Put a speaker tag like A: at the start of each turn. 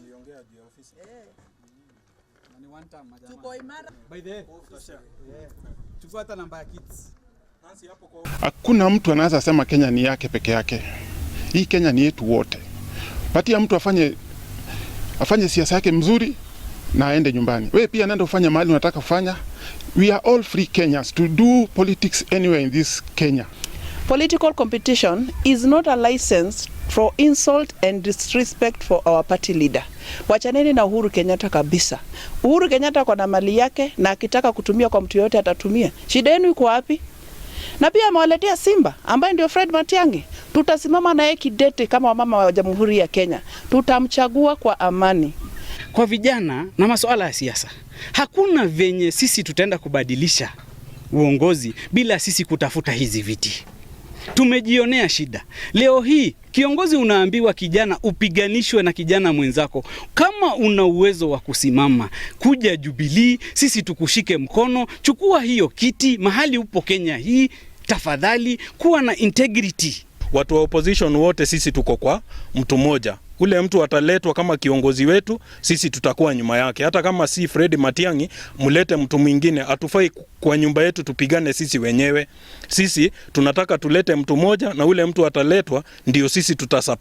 A: Niliongea juu ya ofisi.
B: Ni one time, majamaa.
C: Tuko imara.
B: By the way, chukua hata namba ya kids.
A: Nancy hapo kwa
D: Hakuna mtu anaweza sema Kenya ni yake peke yake. Hii Kenya ni yetu wote. Patia mtu afanye siasa yake mzuri na aende nyumbani. Wewe pia nenda ufanye mahali unataka kufanya. We are all free Kenyans to do politics anywhere in this Kenya.
C: Political competition is not a license for insult and disrespect for our party leader. Wachaneni na Uhuru Kenyatta kabisa. Uhuru Kenyatta ako na mali yake na akitaka kutumia kwa mtu yoyote atatumia. Shida yenu iko wapi? Na pia amewaletea Simba ambaye ndio Fred Matiang'i. Tutasimama naye kidete kama wamama wa Jamhuri ya Kenya. Tutamchagua kwa amani.
E: Kwa vijana na masuala ya siasa, hakuna venye sisi tutaenda kubadilisha uongozi bila sisi kutafuta hizi viti. Tumejionea shida leo hii. Kiongozi unaambiwa kijana upiganishwe na kijana mwenzako. Kama una uwezo wa kusimama kuja Jubilee, sisi tukushike mkono, chukua hiyo kiti mahali upo Kenya hii, tafadhali kuwa na integrity.
A: Watu wa opposition wote sisi tuko kwa mtu mmoja. Ule mtu ataletwa kama kiongozi wetu, sisi tutakuwa nyuma yake. Hata kama si Fred Matiang'i, mlete mtu mwingine. Hatufai kwa nyumba yetu tupigane sisi wenyewe. Sisi tunataka tulete mtu mmoja, na ule mtu ataletwa ndio sisi tutasupport.